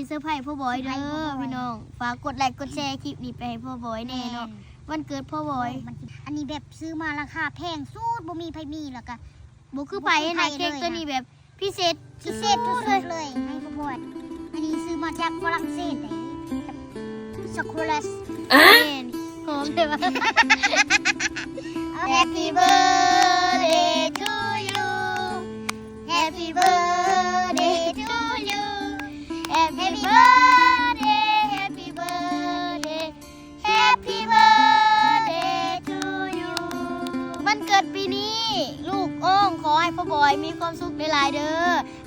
ເຊີໄພພໍ່ບອຍເດີ ພີ່ນ້ອງ. ຝາກກົດໄລກົດແຊຄລິບນີ້ໄປໃຫ້ພໍ່ບອຍແດ່ເນາະ. ວັນເກີດພໍ່ບອຍ. ອັນນີ້ແບບຊື້ມາລາຄາແພງສຸດ ບໍ່ມີໃຜມີ ແລ້ວກະບໍ່ຄືໃຜນະ. ເຄ້ກໂຕນີ້ແບບພິເສດ ພິເສດສຸດໆເລີຍໃຫ້ພໍ່ບອຍ. ອັນນີ້ຊື້ມາຈາກຝຣັ່ງເສດເດ້ ຊັອກໂກແລັດ. ແມ່ນ ຫອມເດ້ວ່າ. Happy birthday to you. Happy birthday to you. Happy birthday, happy birthday, happy birthday to you. ວັນເກີດປີນີ້ ລູກໂອງ ຂໍໃຫ້ພໍ່ບອຍມີຄວາມສຸກຫຼາຍໆເດີ.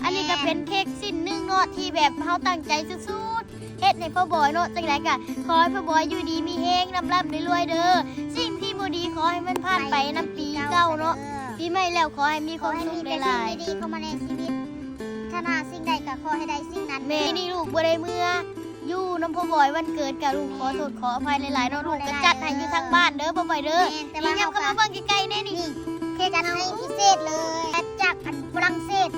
ອັນນີ້ກະເປັນເຄ້ກຊິ້ນໜຶ່ງເນາະ ທີ່ແບບເຮົາຕັ້ງໃຈສຸດໆ ເຮັດໃຫ້ພໍ່ບອຍເນາະ. ຈັ່ງໃດກະຂໍໃຫ້ພໍ່ບອຍຢູ່ດີມີແຮງ ລ່ຳໆລວຍໆເດີ. ສິ່ງທີ່ບໍ່ດີຂໍໃຫ້ມັນຜ່ານໄປນຳປີເກົ່າເນາະ. ປີໃໝ່ແລ້ວຂໍໃຫ້ມີຄວາມສຸກຫຼາຍໆ ຂໍໃຫ້ມີແຕ່ສິ່ງດີໆເຂົ້າມາໃນຊີວິດ. ປາດຖະໜາສິ່ງໃດກະຂໍໃຫ້ໄດ້ສິ່ງນັ້ນ. ແມ່ນ ນີ້ລູກບໍ່ໄດ້ເມືອຢູ່ນຳພໍ່ບອຍວັນເກີດ ກະລູກຂໍໂທດຂໍອະໄພຫຼາຍໆເນາະ. ລູກກະຈັດໃຫ້ຢູ່ທາງບ້ານເດີ ພໍ່ບອຍເດີ. ແມ່ນ ແຕ່ວ່າເຮົາກະມາເບິ່ງໃກ້ໆແດ່ນີ້ ເຄ້ກຈັດໃຫ້ພິເສດເລີຍ ຈາກອັນຝຣັ່ງເສດ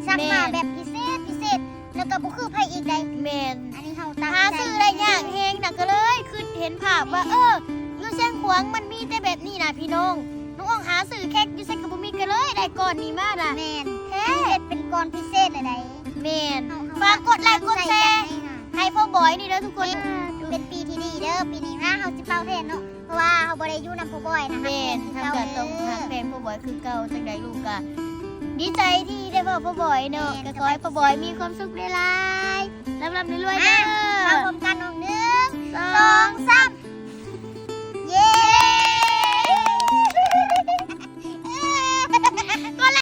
ສັ່ງມາແບບພິເສດພິເສດ ແລ້ວກະບໍ່ຄືໃຜອີກໃດ. ແມ່ນ ອັນນີ້ເຮົາຕັ້ງໃຈ ຫາຊື້ໄດ້ຍາກແຮງນະ ກະເລີຍຄິດເຫັນພາບວ່າ ເອີ ຢູ່ຊຽງຂວາງມັນມີແຕ່ແບບນີ້ນະພີ່ນ້ອງ. ນ້ອງອອງຫາຊື້ເຄ້ກຢູ່ໃສກະບໍ່ມີ ກະເລີຍໄດ້ກ້ອນນີ້ມານະ. ແມ່ນ ແທ້ ເຮັດເປັນກ້ອນພິເສດເລີຍໃດ. ແມ່ນ ຝາກກົດໄລກົດແຊໃຫ້ພໍ່ບອຍນີ້ເດີທຸກຄົນ. ເປັນປີທີ່ດີເດີ ປີນີ້ຫາເຮົາຊິເປົ່າແທນເນາະ ເພາະວ່າເຮົາບໍ່ໄດ້ຢູ່ນຳພໍ່ບອຍນະ. ແມ່ນ ເຮົາກະຕ້ອງຮັກແພງພໍ່ບອຍຄືເກົ່າ. ຈັ່ງໃດລູກກະດີໃຈທີ່ໄດ້ພໍ້ພໍ່ບອຍເນາະ. ກະຂໍໃຫ້ພໍ່ບອຍມີຄວາມສຸກຫຼາຍໆ ລ່ຳໆລວຍໆເດີ. ເຮົາພ້ອມກັນ ໜຶ່ງ ສອງ ສາມ.